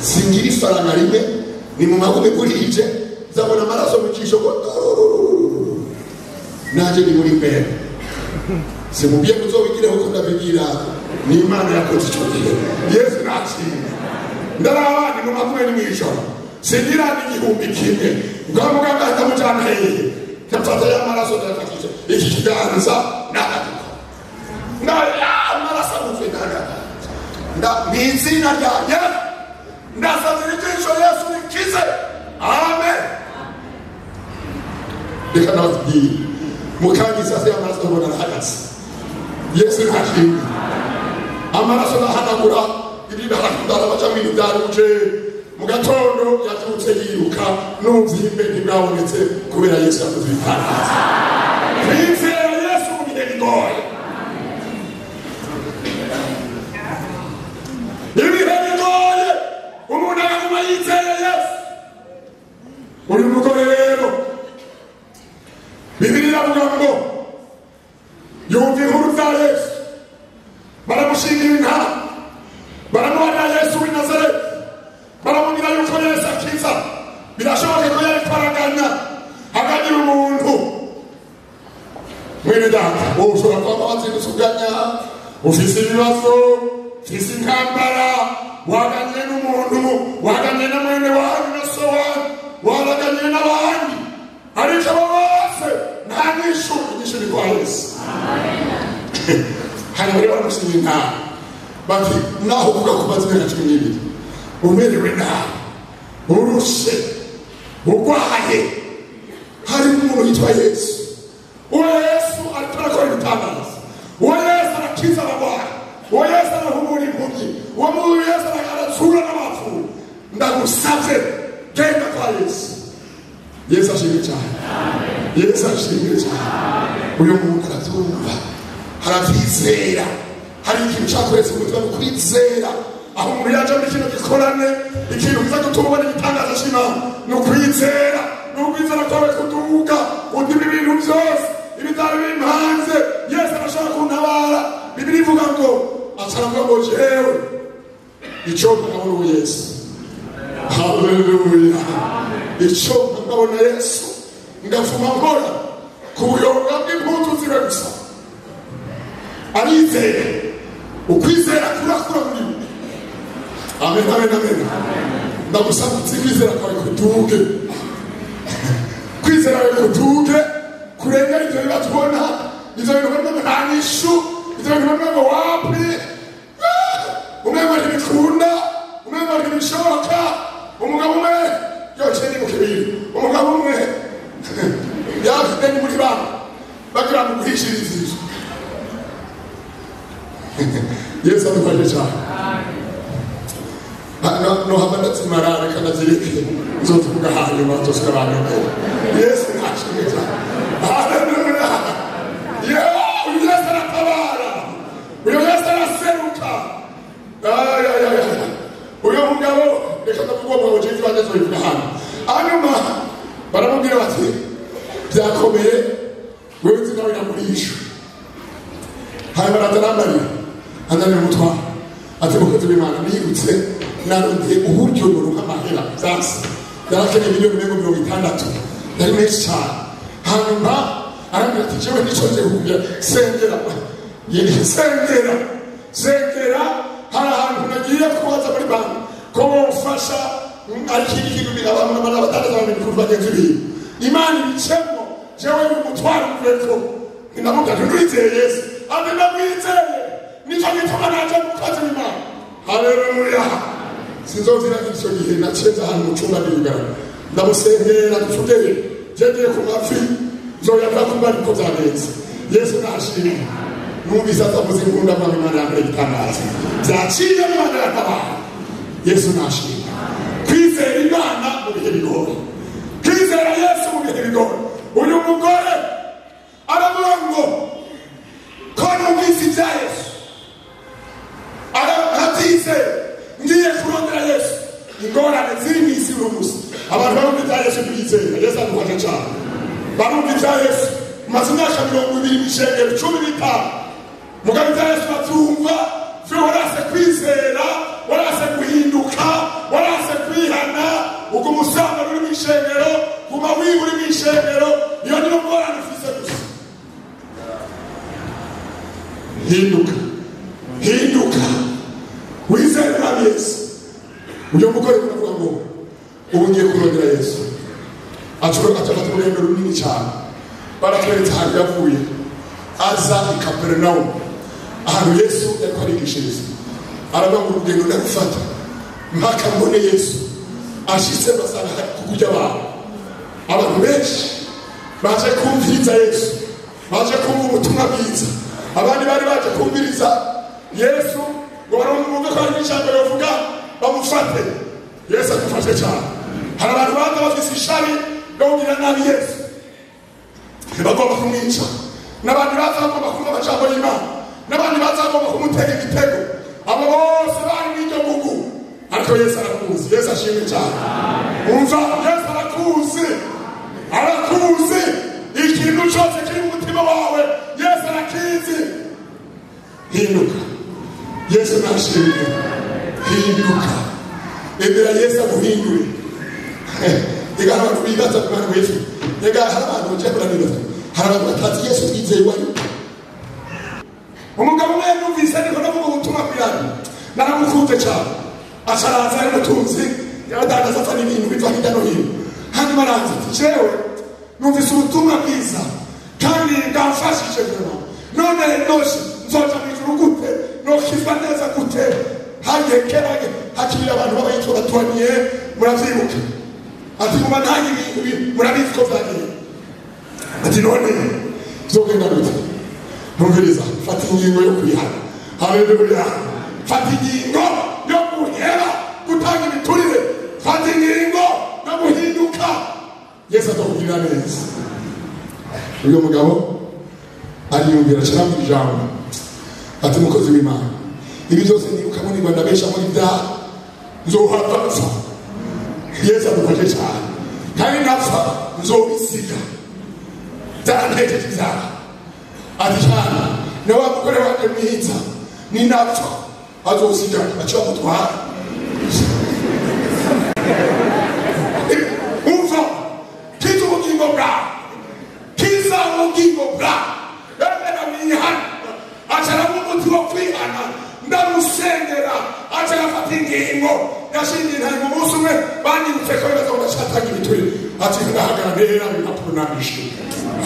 Singira ifaranga rimwe ni mu magume kurije nzabona amaraso mu jisho ngo naje ni muri mbere. Simubwiye ko uzobigireho ko ndabigira ni Imana yakoze icyo gihe. Yesu nashimwe. Ndaraba ni mu magume ni mwijoro. Singira n'igihumbi kimwe. Ubwo muganga ahita amujyana hehe? Ndafata ya maraso ndayafatisha iki kiganza ndagaruka. Amaraso aruzuye ndagaruka. Mu izina rya Yesu ndasabye ijisho Yesu rikize. Amen. Reka nababwire mukanya isase y'amaraso ubona arahagaze. Yesu ntashimwe. Amaraso arahanagura ibibahindara bacamo ibintu byaruje. Mu gatondo yabyutse yiruka n'ububyimbe ntibwabonetse kubera Yesu yakoze ibitangaza. Kwizera Yesu mu bihe bigoye. Ibihe bigoye umuntu akaguma yizeye Yesu. Uyu mugore rero Bibiliya iravuga ngo yumva inkuru za Yesu, baramushingira intama, baramubarira Yesu w'i Nazareti, baramubwira yuko Yesu akiza. Birashoboka ko yari kwaraganya akagira umuntu. Mwene data, wowe ushobora kuba wazindutse uganya, ufise ibibazo, ufise intambara, waganye n'umuntu, waganye na mwene wanyu na so wanyu, waraganye n'abandi, ariko abo bose nta nyishu, inyishu ni kwa Yesu. Hanyuma rero baramushingira intama bati naho uvuga ko umaze imyaka 12 umerewe nabi, urushe, urwaye, hari umuntu witwa Yesu. Uwo Yesu ariko arakora ibitangaza, uwo Yesu arakiza abarwayi, uwo Yesu arahumura impumyi, uwo muntu Yesu aratsura n'abapfuye. Ndagusavye genda kwa Yesu. Yesu ashimwe cyane. Yesu ashimwe cyane. Uyu muntu arabyumva, arabyizera. Hari ikintu cyakoretse umutima mu kwizera. Aho umuntu yaje muri kino gikorane, ikintu kiza gutuma ubona igitangaza cy'Imana ni ukwizera. Ni ukwizera kwawe kuduga udima ibintu byose ibitari bimpanze. Yesu arashaka kuntabara. Bibiliya ivuga ngo aca ngo jewe icyo nkabona ubu Yesu. Haleluya. Icyo nkabona Yesu ngafuma nkora ku buyonga bw'impuzu ziwe gusa. Arizera, ukwizera kurakura muri we. Amen, amen, amen. Ndagusaba kwizera kwawe kuduge, kwizera kwawe kuduge kurengera ibyo bibazo ubona, ibyo bintu ubona nta nyishu, ibyo bintu ubona ngo wapi, umwe ntibikunda, umwe ntibishoboka. Umugabo umwe yose ni mu kibiri, umugabo umwe yafite ni muri banki bagira mu guhishiriza inzu. Yesu adufashe cyane. No haba ndazimara reka ndazireke nzotuvuga hanyuma tuzigabanure. Yesu ntashimwe cyane. Haleluya. Uyu Yesu aratabara, uyu Yesu araseruka. Uyu mugabo reka ndavuga uwo mugabo jewe iwanjye nzobivuga hano. Hanyuma baramubwira bati byakomeye, wewe nzi nawe iramurisha. Hanyuma aratarambarira ananira umutwaro ati mukozi w'Imana nibutse narondeye uburyo noronka amahera vyanse yarakeneye miliyoni 60 yari menshi cyane. Hanyuma arambwira ati jewe nico nje kumbwira sengera, sengera, sengera. Hari ahantu nagiye kubaza muri banki ko bomfasha, ariko ikindi kintu abantu n'abadandaza babiri kuri bagenzi biwe Imana ibicemo, jewe umutwaro mveko. Ndamubwira nti ndwizeye Yesu, ati ndamwizeye, nico gituma naje mukozi w'Imana. Haleluya. Sinzozira icyo gihe naceza ahantu mu cyumba ndiyugara, ndamusengera dufugeye jengeye ku mavi nzoyavuga ko bari ko byagenze. Yesu nashimwe. Numvise atavuze imbunda ngo Imana yambere igitangaza byaciye, Imana iratabara. Yesu nashimwe. Kwizera Imana mu bihe bigoye, kwizera Yesu mu bihe bigoye. Uyu mugore aravuga ngo ko numvise ibya Yesu arabyizera, ngiye kurondera Yesu. Ingorane ziri mu isi uno munsi, abantu barumva ibya Yesu ntibizera. Yesu adufashe cyane. Barumva ibya Yesu maze imyaka 20 mu ishengero 15, mugabo ibya Yesu babyumva vyo warase kwizera, warase guhinduka, warase kwihana, uguma usanga uri mu ishengero, guma wiba uri mu ishengero. Iyo niyo ngorane ufise gusa. Hinduka, hinduka, wizere Umwami Yesu. Uyu mugore aravuga ngo Ubu ngiye kurondera Yesu. Acafata urugendo runini cyane. Baratweretse ahantu yavuye aza i Kaperinawumu, ahantu Yesu yariko arigishiriza. Aravuga ngo urugendo ndarufata mpaka mbone Yesu. Ashitse basanga hari kukurya abantu, abantu benshi baje kumviriza Yesu, baje kumva ubutumwa bwiza. Abandi bari baje kumviriza Yesu ngo barumve ko hari ijambo bavuga bamufate. Yesu adufashe cyane. Hari abantu baza bafise ishari ryo kugira nabi Yesu, bagomba kumwica. N'abandi baza bagomba kumva amajambo y'Imana, n'abandi baza bagomba kumutega igitego. Abo bose bari mw'iryo gugu, ariko Yesu arakuzi. Yesu ashimwe cyane. Umva, Yesu arakuzi, arakuzi. Ikintu cyose kiri mu mutima wawe Yesu arakizi. Hinduka, Yesu nashimwe. Hinduka, emera Yesu aguhindure. Ega hari abantu bibaza ku Mwana Yesu. Ega hari abantu bagiye kurangiza, hari abantu batazi Yesu twizeye wari. Umugabo umwe numvise ariko ndavuga ubutumwa bw'Imana, naramukunze cyane. Acaraza ari umutunzi, yaradandaza azana ibintu biva hirya no hino. Hanyuma araza ati jewe numvise ubutumwa bwiza kandi bwamfashije vraiment, none noshe nzoja mu ijuru gute? Nokizwa neza gute? Hagiye kera hakirira abantu b'abayitwa batuaniye, muravyibuka. Ati muba ntange ibintu murabizi ko vyagiye. Ati none zogenda gute? Numviriza, fata ingingo yo kwihana. Haleluya. Fata ingingo yo guhera gutanga imiturire, fata ingingo yo guhinduka. Yesu azakugirira neza. Uyu mugabo ariyumvira cyane ijambo, ati mukozi w'Imana, ibi byose nibuka muri Rwanda benshi muri ibyaha nzohava mpfa. Yesu adufashe cyane, kandi napfa nzobisiga byarantekeje ibyaha. Ati cyane na wa mugore wanjye mwiza ninapfa azosiga aca bamutwara. Umva, kiza ubugingo bwawe, kiza ubugingo bwawe. Emera wihana. Acaramo umuti wo kwihana, ndamusengera, aca arafata ingingo. Yashingiye intango umunsi umwe banyibutse ko bibaza ngo ndacatanga ibiturire. Ati ndahagara ntera impapuro nandishe.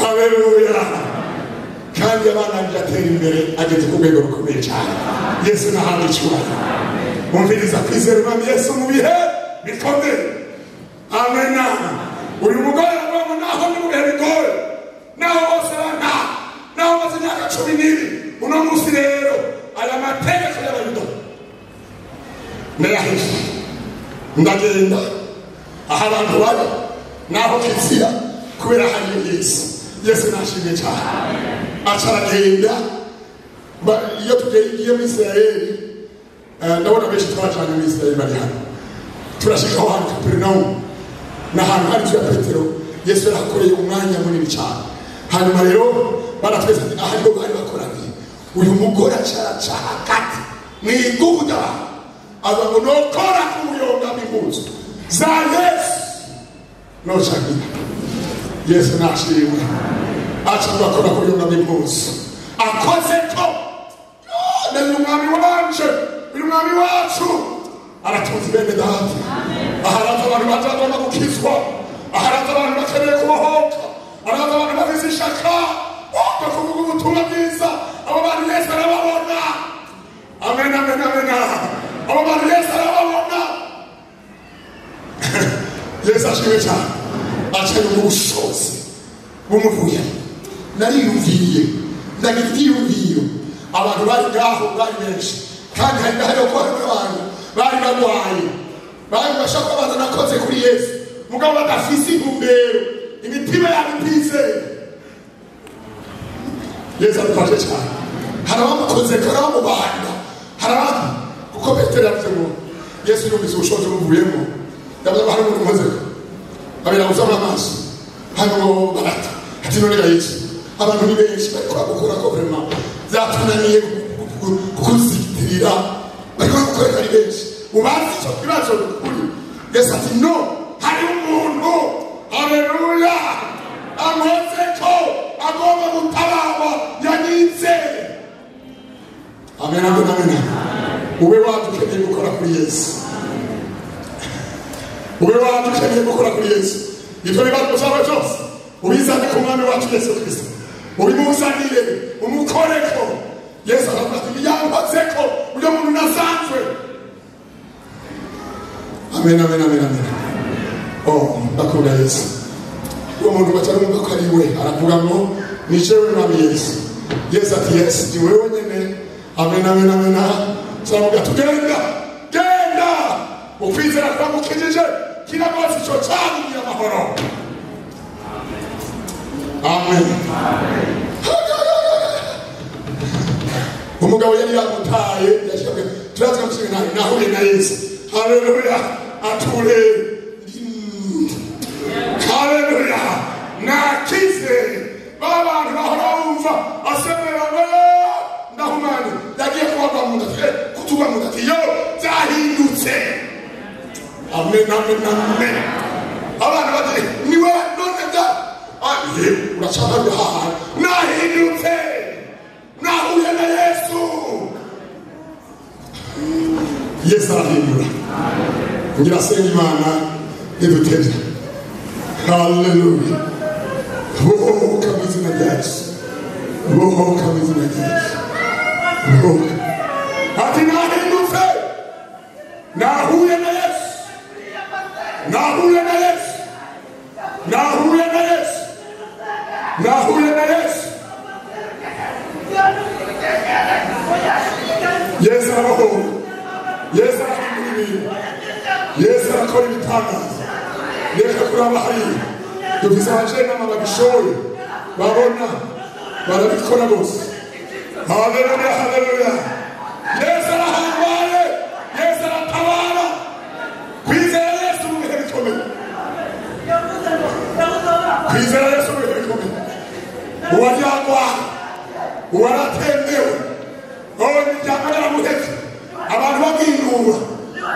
Haleluya. Kandi abana atera imbere, ageze ku rwego rukomeye cyane. Yesu nahabwe icyubahiro. Umviriza, kwizera Umwami Yesu mu bihe bikomeye. Amena. Uyu mugore aravuga ngo naho ni mu bihe bigoye, naho bose bana, naho maze imyaka 12, uno munsi rero aya mategeko y'Abayuda ndayahesha, ndagenda aho abantu bari, naho kizira, kubera hariyo Yesu. Yesu nashimwe cyane. Aca aragenda. Iyo tugiye muri Isirayeli, ndabona benshi twajanye muri Isirayeli bari hano. Turashika aho hantu Kaperinawumu, ni ahantu hari inzu ya Petero. Yesu yarahakoreye umwanya munini cyane. Hanyuma rero baratwese ati aha niho bari bakoraniye. Uyu mugore acaraca hagati mw'igugu ry'abantu, avuga ngo nokora ku buyonga bw'impuzu za Yesu nocagira. Yesu nashimwe. Aca bakora ku buyonga bw'impuzu, akoze ko none umwami wanje, uyu mwami wacu aratunze bene data. Aharaza abantu baje bagomba gukizwa, aharaza abantu bakeneye kubohoka, aharaza abantu bafise ishaka ryo kuvuga ubutumwa bwiza. Abo bantu Yesu arababona. Amen, amen, amen. Abo bantu Yesu arababona. Yesu ashimwe cyane. Aca yumva ubushobozi bumuvuye. Nariyumviriye, ndagira ibyiyumviro. Abantu bari ngaho bari benshi, kandi hari n'ahari ko harimo abantu bari barwaye, bari bashaka kubanza nakoze kuri Yesu, mugabo badafise intumbero, imitima yabo itizeye. Yesu adufashe cyane. Hari abamukoze, hari abamubanda, hari abandi, kuko Petero yavuze ngo Yesu yumvise ubushobozi bumuvuyemo, yavuze ngo hari umuntu ukoze babira gusama amaso, hanyuma ngo barata. Ati none ga Yesu, abantu ni benshi bariko bagukora ko vraiment byatunaniye kukuzitirira, bariko bagukorera ari benshi, ubazi icyo kibazo kuri Yesu. Ati no, hari umuntu, haleluya, ankoze ko agomba gutabarwa, yanyizeye. Amen, amen, amen. Ube wacu ukeneye gukora kuri Yesu. Ube wacu ukeneye gukora kuri Yesu, ibyo bibazo byawe byose ubizane ku mwami wacu Yesu Kristo, ubimuzanire, umukoreko. Yesu aravuga ati yankozeko uyo muntu nasanzwe. Amen, amen, amen, amen. Oh, ndakunda Yesu. Uwo muntu bacarumva ko ari we, aravuga ngo ni jewe mwami Yesu. Yesu ati Yesu ni wewe nyene. Amen, amen, amen. Turavuga tugenda, genda, ukwizera kwamukijije kirabazi ico cyaruye amahoro. Amen. Umugabo yari yamutaye, yashobwe turazi ko nawe nahuye na Yesu. Haleluya, ature. Haleluya, nakize. Babantu bahora bumva asemera ngo ndahumane, yagiye kubagwa mu nda, kutugwa mu nda, yo byahindutse. Amen, amen, amen. Abantu bati niwe none da urashaka guhaha, nahindutse, nahuye na Yesu. Yesu arahindura. Ngira senga Imana iduteze. Haleluya. Bohoka mu izina rya Yesu, bohoka mu izina rya Yesu, bohoka. Ati nahindutse, nahuye na Yesu, nahuye na Yesu, nahuye na Yesu, nahuye na Yesu. Yesu arabohora, Yesu arahindura ibintu, Yesu arakora ibitangaza. Reka kuraba hariya dufise abajenama babishoboye, babona barabikora bose. Haleluya, haleluya. Yesu arahambaye, Yesu aratabara. Kwizera Yesu mu bihe bikomeye, kwizera Yesu mu bihe bikomeye. Uwaryagwa, uwaratembewe, oh, imiryango yaramuhetse, abantu bamwinura,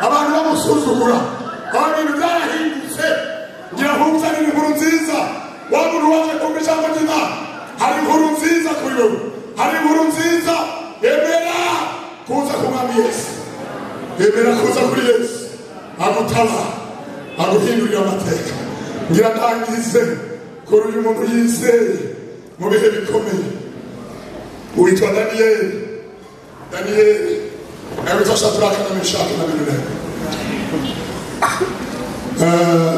abantu bamusuzugura, aho ibintu byarahindutse. Ngira nkuzanire inkuru nziza, wa muntu waje kumva ijambo ry'Imana, hari inkuru nziza kuri wewe, hari inkuru nziza. Emera kuza ku mwami Yesu, emera kuza kuri Yesu, agutaba, aguhindurira amateka. Ngira ndangize kuri uyu muntu yizeye mu bihe bikomeye, witwa Daniyeli. Daniyeli witwa Shadraka na Meshaki na Abedenego.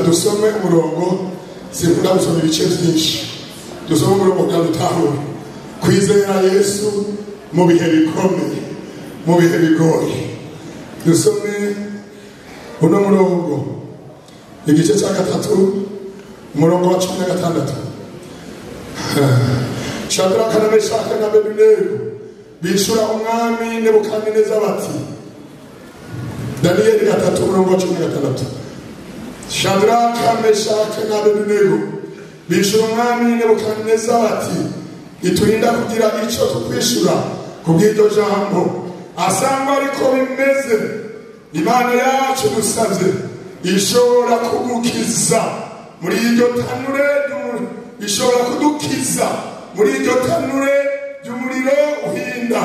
Dusome umurongo, sinkunda gusoma ibice byinshi, dusome umurongo kugira dutahure kwizera Yesu mu bihe bikomeye, mu bihe bigoye. Dusome uno murongo, igice cya 3, umurongo wa 16. Shadraka na Meshaki na Abedenego bishura umwami Nebukadineza bati, Daniyeli 3 umurongo wa 16. Shadraka, Meshaki na Abedenego bishura umwami Nebukadineza bati, iturinda kugira icyo tukwishura kubw'iryo jambo, asangwa ariko bimeze, Imana yacu dusabye ishobora kugukiza muri iryo tanure, ishobora kudukiza muri iryo tanure ry'umuriro uhinda,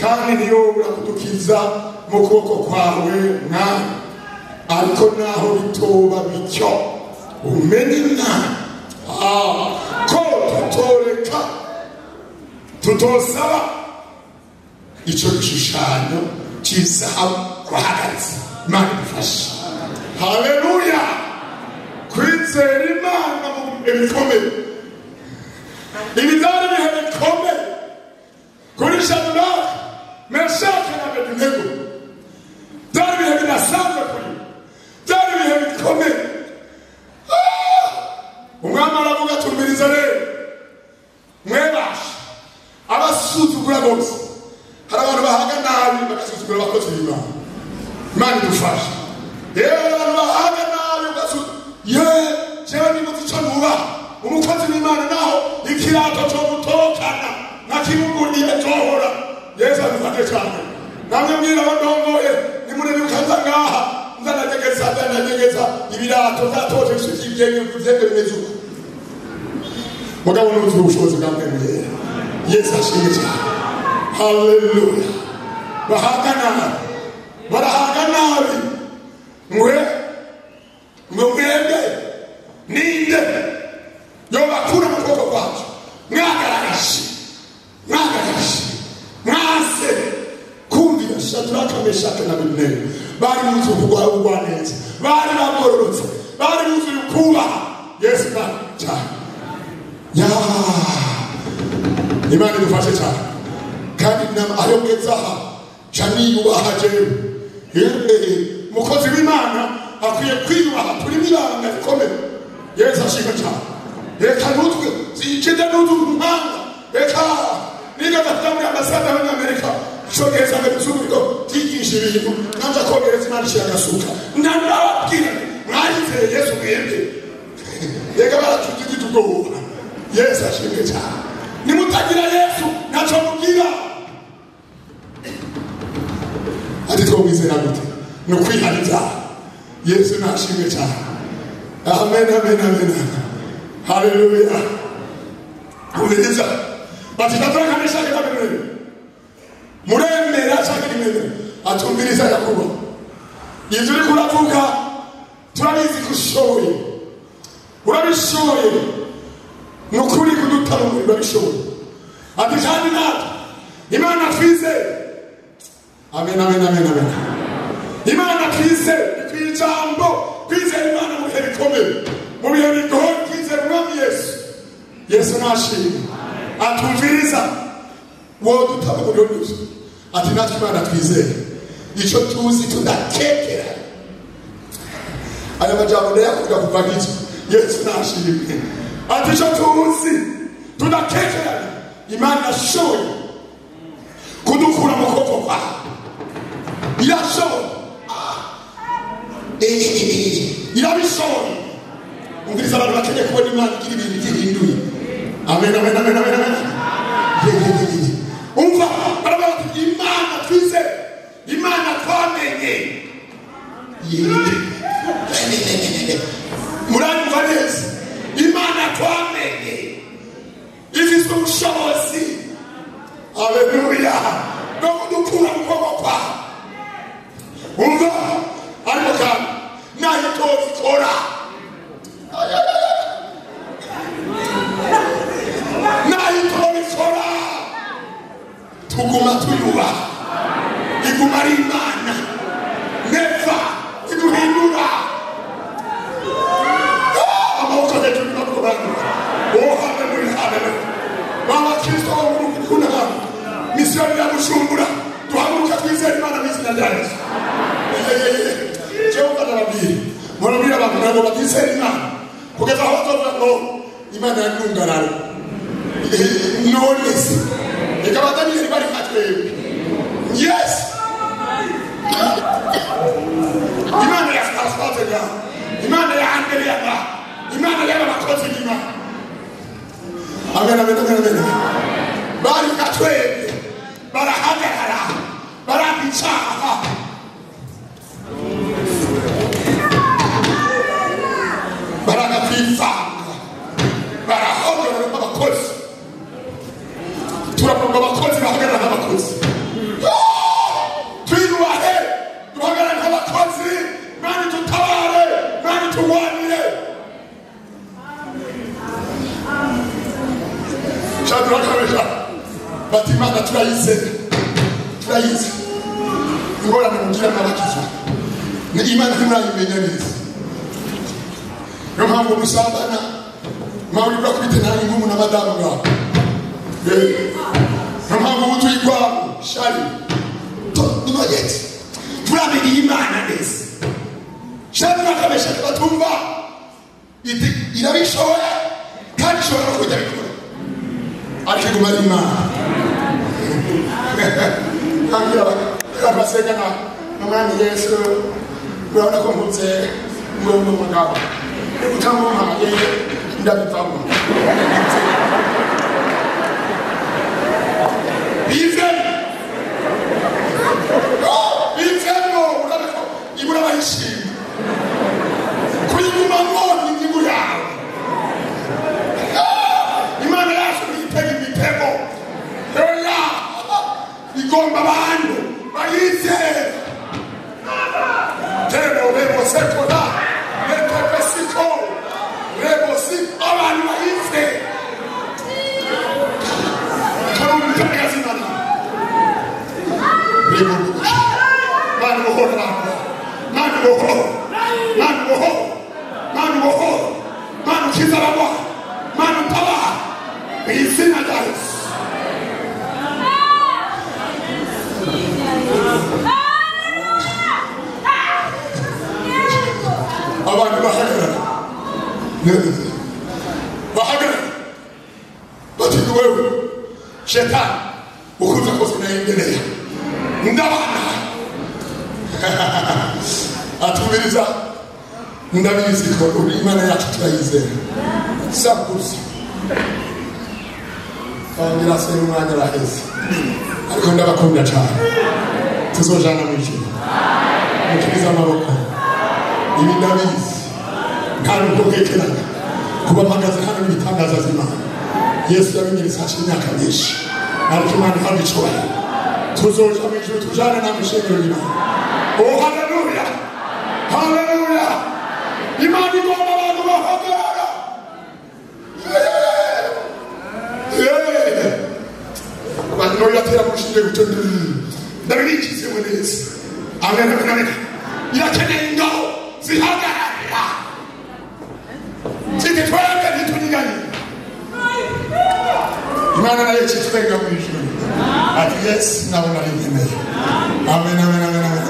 kandi ntiyobora kudukiza mu kuboko kwawe mwami. Ariko naho bitoba bityo, umenye Imana ko tutoreka, tutosaba icyo gishushanyo cy'izahabu wahagaritse. Imana idufashe. Haleluya. Kwizera Imana mu bihe bikomeye, ibi byari ibihe bikomeye kuri Shadraka, Meshaki na Abedenego. Byari ibihe bidasanzwe kuri bo, byari ibihe bikomeye. Umwami aravuga tumiriza rero mwebashe abasuzugura bose. Hari abantu bahaga nabi bagasuzugura abakozi b'Imana. Imana idufashe. Yewe abantu bahaga nabi ugasuzugura, ye jewe nimuzi ico nubaha umukozi w'Imana, naho ikirato co gutokana nakimuguriye cohora. Yesu adufashe cyane. Namwe mbwira abandongoye, nimurebe ukaza ngaha nzanagegeza ibirato byatoje ibisuki byenge bimeze uko. Mugabo n'uzi ubushobozi bwa Mwene Yera. Yesu ashimwe cyane. Haleluya. Bahaga nabi, barahaga nabi, mwe Shadraka, Meshaki na Abedenego bari buzuye ubugwaneza, bari bagororotse, bari buzuye kubaha Yesu cyane. Ya Imana idufashe cyane kandi ayo ngeze aha ca niyubaha jewe. Umukozi w'Imana akwiye kwiyubaha, turimo ibanga rikomeye. Yesu ashimwe cyane. Reka ntutwe zikijya n'utumpanga, reka niga gafite muri ambasade y'Abanyamerika icongereza ngo ibisubizo byigisha ibintu nanjye akongereza Imana ishyira agasuka ndababwira mwayizeye Yesu mwebwe. Reka baratugigita ubwoba. Yesu ashimwe cyane. Nimutagira Yesu ntacyo mubwira. Ati twamwizera gute? Ni ukwihana ibyaha. Yesu nashimwe cyane. Amen, amen, amen. Haleluya. Umviriza bati Shadraka, Meshaki na Abedenego muremera cyangwa ntimwemera? Atumviriza Yakobo, ibyo uri kuravuga turabizi ko ushoboye, urabishoboye, ni ukuri kudutara umuriro urabishoboye. Ati kandi natwe Imana twizeye. Amen, amen, amen, amen. Imana twizeye ku ijambo, twizeye Imana mu bihe bikomeye, mu bihe bigoye, twizeye Umwami Yesu. Yesu nashimwe. Atumviriza wowe dutaba umuriro nibyo. Ati natwe Imana twizeye icyo tuzi tudakekera. Aya majambo ndayakunda kuva nk'iki. Yesu nashimwe. Ati icyo tuzi tudakekera, Imana ashoboye kudukura mu kuboko kwawe. Irashoboye, irabishoboye. Umviriza abantu bakeneye kubona Imana igira ibintu gihinduye. Amen, amen, amen, amen, amen. Umva baravuga bati Imana twizeye, Imana twamenye. Muranyumva neza? Imana twamenye ifite ubushobozi, haleluya, bwo kudukura mu kuboko kwawe. Umva ariko kandi nayo tobikora, nayo tobikora, tuguma tuyubaha, iguma ari Imana neva iduhindura. Amaboko hejuru y'amaboko banyu. Oh haleluya, haleluya. Baba Kristo wo mu rukundo hano, misiyoni ya Bujumbura, duhaguruka twizere Imana mu izina rya Yesu. Jewe ndababwira, murabwira abantu ntabwo batizera Imana kugeza aho bazovuga ngo Imana yanungarara. None se reka abadaniyeli bari nka twebwe. Yes, Imana ya Françoise nga, Imana ya Andrea nga, Imana y'aba bakozi b'Imana. Amen, amen, amen, amen. Bari nka twebwe, barahagarara, baranga icyaha. Baranga kwivanga, barahagarara nk'abakozi. Turavuga abakozi bahagarara nk'abakozi. Twiyubahe, duhagarare nk'abakozi. Mani tutabare, mani turwanire. Shadraka, Meshaki bati Imana turayizeye, turayizi. Ingorane mugira n'abakizwa ni Imana ntimurayimenya neza. Niyo mpamvu musambana, mpamvu urakubita nawe nk'umuntu na madamu ngaho. Niyo mpamvu ubu tuyigwamo shari tunoyete turamenye Imana neza. Shadraka, Meshaki batumva irabishoboye kandi ishobora no kujya bikora, ariko iguma ari Imana. Ntabwira abantu basenga na Umwami Yesu, urabona ko mpuze muri uno mugabo utamumpaye ndabivamo. Bivemo, bivemo, urabona ko ibura bayishima kuyigumamo ni inyungu yawe. Imana yacu ntitega imitego, oya, igomba abantu bayizere. Tebo rebo sekola retepesiko rebo si abantu bayizere. Karumutagazimana rebo. ubohore, Mana ubohore, Mana ubohore, Mana ukize abagwayi, Mana utabara mu izina rya Yesu. Abantu bahagarara, bahagarara bati ni wewe shetani ukuza kose naendelea ndabana atumiriza ndabizi ko Imana yacu turayizera sakusi tangira se umwanya raheze ariko ndabakunda cyane tuzojana mu ijuru mukiriza amaboko ibi ndabizi nta nubwo bwekerana kuba mpagaze hano n'ibitangaza by'Imana. Yesu yabinyeretse hashize imyaka myinshi ariko Imana ihabwa icyubahiro. Tuzoja mu ijuru tujane namwe ishengero ry'Imana. Oh haleluya, haleluya! Imana igomba abantu bahagarara. Abantu biratera mu rushinge gutyo ndabibikizemo neza. Amen, amen, amen. Irakeneye ingabo zihagarara ziti twebwe ntitunyiganye. Imana nayo ikitwenga mu ijuru ati yes nabo nari nkeneye. Amen, amen, amen, amen.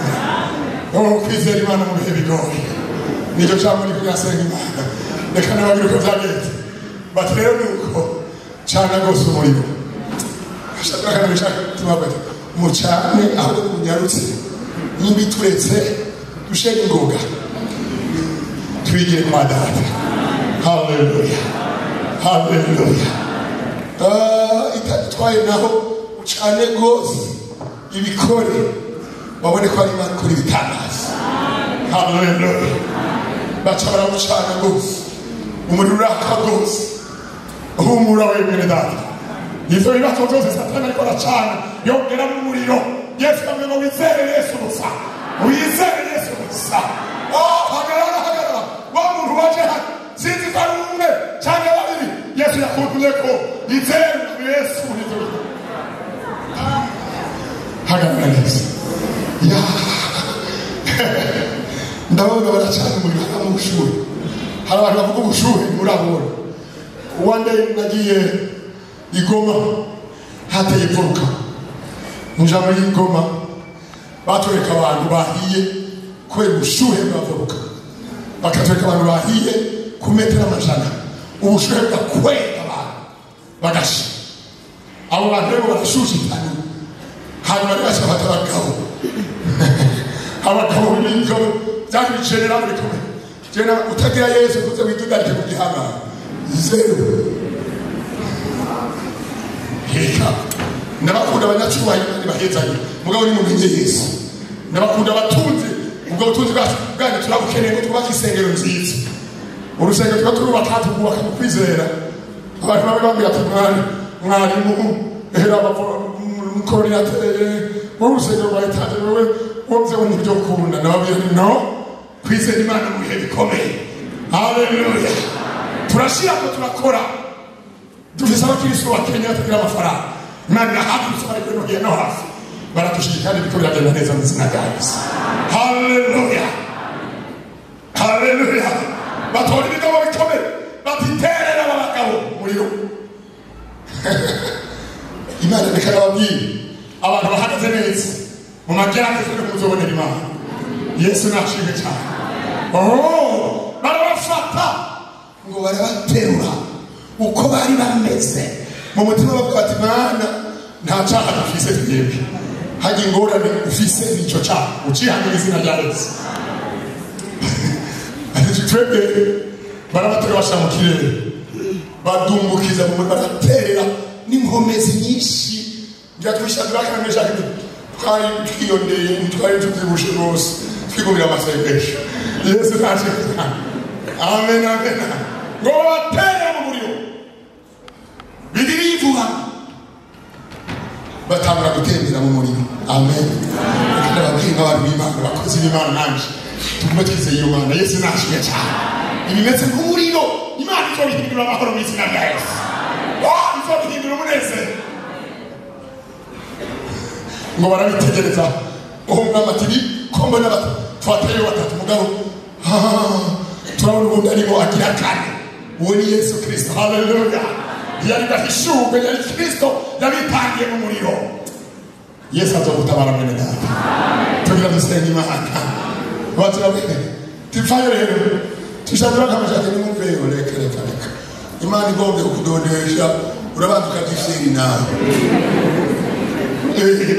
Oh, kwizera Imana mu bihe bigoye nicyo jambo riko rirasenga Imana. Reka nababwire uko byagenze. Bati rero ni uko cana rwose umuriro Shadraka na Meshaki tubabwira mucane ahubwo munyarutse nimba turetse dushere ingoga twigire kwa data. Haleluya, haleluya. Itatwaye naho ucane rwose ibikore babone ko ari Imana ikora ibitangaza. Haleluya. Baca barawucana rwose umuriro uraka rwose. Humura we mwene data, ivyo bibazo byose Satani ariko aracana yongeramo umuriro. Yesu amwe ngo wizere Yesu gusa, wizere Yesu gusa. Oh, hagarara, hagarara wa muntu waje hano sinzi ko ari umwe cyangwa babiri. Yesu yakuntumye ko izere Yesu. Hagarara neza. Ya ndabona baracana umuriro harimo ubushuhe. Hari abantu bavuga ubushuhe murabona. One day nagiye i Goma hateye imfuruka nja muri Goma batwereka abantu bahiye kubera ubushuhe bwa voruka, bakatwereka abantu bahiye ku metero amajana, ubushuhe bugakwega abantu bagasha. Abo bantu rero barashushe cyane, hanyuma rero bafata abagabo abagabo b'ingabo byari bicenera bikomeye. Jena utagira Yesu kuze widugarike mu gihangano zero. Heka ndabakunda abanyacyubahiro kandi bahezanye mugabo ni mumenye Yesu. Ndabakunda abatunzi, ubwo butunzi bwacu bwanyu turabukeneye ngo twubake isengero nziza. Urusengero tuba turubaka tukubaka mu kwizera. Abantu bamwe bambwira ati mwarimu hera umukoordinatere wowe urusengero rwa etaje wowe wumve ngo nibyo ukunda. Ndababwira nti no, kwizera Imana mu bihe bikomeye. Haleluya. Turashira ko turakora dufise abakristo ba Kenya batagira amafaranga. Imana irahagurutse bari no hino hafi baratushigikira kandi biriko biragenda neza mu izina rya Yesu. Haleluya, haleluya. Batora ibigabo bikomeye batiterera aba bagabo umuriro. Imana reka nababwire abantu bahagaze neza mu magerageza no muzobonera Imana. Yesu nashimwe cyane. Oh, barabafata ngo barabaterura uko bari bameze mu mutima bavuga bati Mana nta cyaha dufise twebwe, hajya ingorane ufise nicyo cyaha ucihane izina rya Yesu. Twebwe barabaterura bashyira mu kirere badumbukiza mu muriro baraterera n'inkomezi nyinshi. Ngira twishakira kandi twari twiyondeye twari tubyibushe rwose twigumira amasengesho. Yesu nashimwe cyane. Amen, amen. Ngo babatere mu muriro Bibiliya ivuga batangura gutembera mu muriro. Amen. Reka ndababwire nk'abantu b'Imana, abakozi b'Imana nanje tugume twizeye iyo Mana. Yesu nashimwe cyane. Ibimeze nk'umuriro Imana izobihindura amahoro mu izina rya Yesu. Oh, izobihindura umunezero. Ngo barabitegereza. Uwo mwami ati ko mbona Twataye batatu mugabo turabona ubundi arimo agira kane. Uwo ni Yesu Kristo. Haleluya. Yari gahishuwe, yari Kristo yabitangiye mu muriro. Yesu azogutabara mwene data. Tugira dusenga Imana. Baturabwira tipfayo rero tushadura kamashaka nimumveyo. Reka reka reka, Imana igombye kukudondesha urabanza ukabyishira nawe.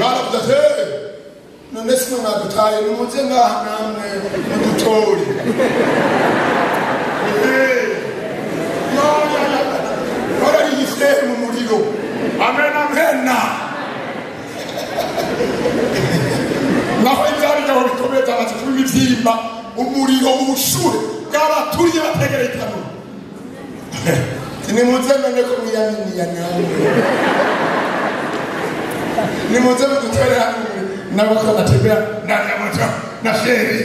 Baravuze ati none si mwe mwadutaye, nimuze ngaha namwe mudutore. Barariye mu muriro. Amen amen. Naho ibyari byabo bikomeye byamaze kuba ibibyimba, umuriro ubushuhe bwabaturiye bategereye itanura. Nimuze none ko mwiyaminiya namwe, nimuze mudutere hano. Nabo ko batembera ndani ya moto na feri.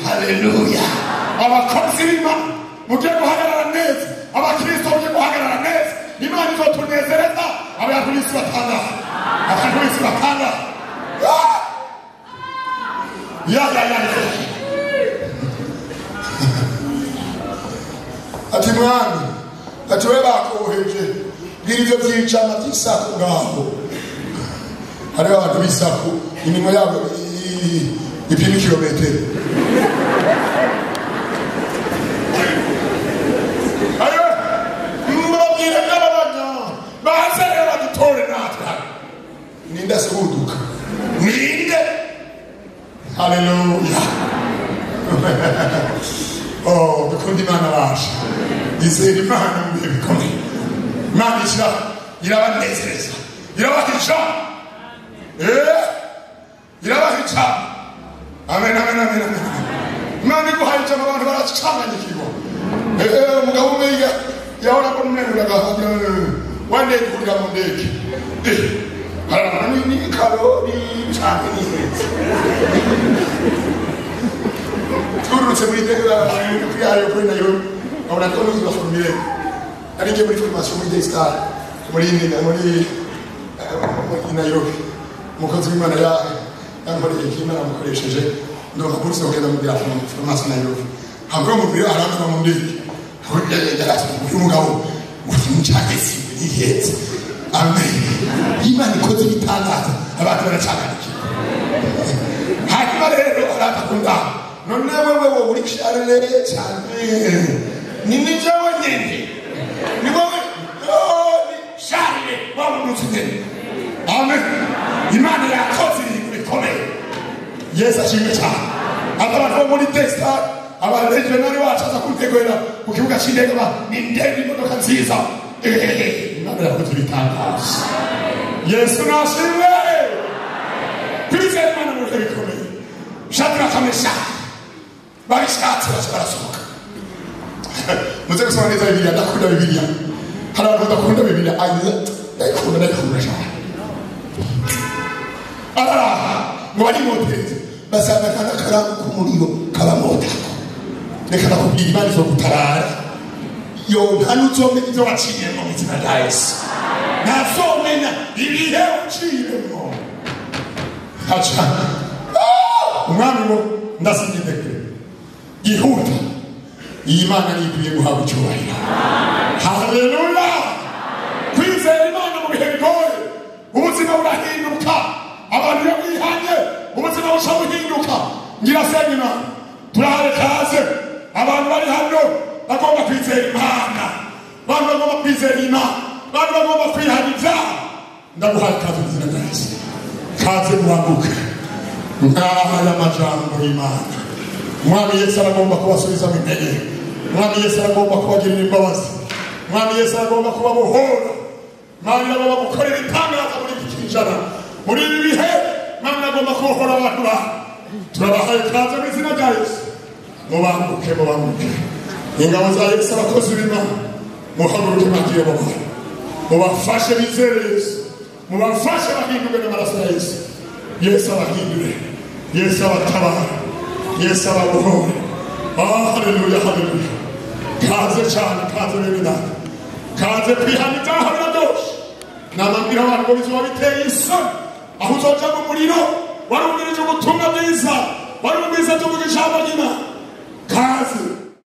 Haleluya. Abakozi b'Imana mugiye guhagarara neza, abakristo mugiye guhagarara neza. Imana izotunezereza. Abantu b'isi batanga, abantu b'isi batanga. Ya ya ya. Ati mwami, ati we bakoheje bwira ibyo byicama by'isaku ngaho. Hariho abantu b'isaku iminwa yabo ipima ikirometero. Mubabwire n'ababaga baze rero badutore natwe. Ninde asuhuduka? Ninde? Haleluya. Oh, dukunda Imana baje. Izera Imana mu bihe bikomeye. Imana ishyira irabanezereza, irabahisha, irabahica. Amen amen amen amen. Imana iguhaye ijambo abantu baracanganyikirwa. Umugabo umwe yahora ko umwenura wandege kurira mu ndege. Harabana ni karori canke ni heza. Turutse muri ndege kuri aeroport Nairobi, abona ko nuzi baformire. Ari ngiye muri formation muri Daystar muri Nairobi. Umukozi w'Imana yankoreye Imana amukoresheje ndonka buruse kugenda muri formation Nairobi. Hambwe mu biro arantuma mu ndege. Uyu mugabo umucagesi nihetse. Amen. Imana ikoze ibitangaza abantu baracanganyikiwe. Hanyuma rero aratakunda. None wewe wowe uri cyane cyane. Ni jewe nyene. Ni wowe ni Charle wabunutse nyene. Amen. Imana yakoze ibintu bikomeye. Yesu ashimwe cyane. Abantu bo muri Daystar, abaregionali bacu aza kuntegurira ku kibuga cy'indege ba ni indege imodoka nziza. Imana yakoze ibitangaza. Yesu nashimwe. Kwizera Imana mu bihe bikomeye. Shadraka Meshaki babishatse baca barasohoka. Muze gusoma neza Bibiliya. Ndakunda Bibiliya. Hari abantu badakunda Bibiliya. Ndayikunda, ndayikunda cyane. Araraha ngo barimoteze basanga nta n'akaramu k'umuriro kabamotako. Reka nakubwira Imana izogutabara. Yo nta n'uzomenya ibyo waciyemo mu izina rya Yesu. Ntazomenya ibihe uciyemo. Aca umwami ngo ndasinye ndekure yihuta. Iyi Mana niyo ikwiye guhabwa icyubahiro. Haleluya. Kwizera Imana mu bihe bigoye, ubuzima burahinduka. Abantu iyo bihanye ubuzima buca buhinduka. Ngira senga Imana. Turahaye kaze abantu bari hano bagomba kwizera Imana. Abantu bagomba kwizera Imana. Abantu bagomba kwihana ibyaha. Ndaguhaye kaze mu izina rya Yesu. Kaze mubanguke. Ngaha y'amajambo y'Imana. Umwami Yesu aragomba kubasubiza mu intege. Umwami Yesu aragomba kubagirira imbabazi. Umwami Yesu aragomba kubabohora. Imana iragomba gukorera ibitangaza muri iki kinjana. Muri ibi bihe Imana iragomba kubohora abantu bawe. Turabahaye ikaze mu izina rya Yesu. Mubanguke, mubanguke. Ingabo za Yesu, abakozi b'Imana, muhaguruke mwakire abo bantu. Mubafashe bizere Yesu. Mubafashe bahindurwe n'amaraso ya Yesu. Yesu abahindure. Yesu abatabara. Yesu ababohore. Haleluya, haleluya. Kaze cyane, kaze bene data. Kaze kwihana ibyaha biraryoshe. Namabwira abantu ngo bizoba biteye isoni. Aho uzoja mu muriro warumvirije ubutumwa bwiza. Barumvise tuvuga ijambo ry'Imana.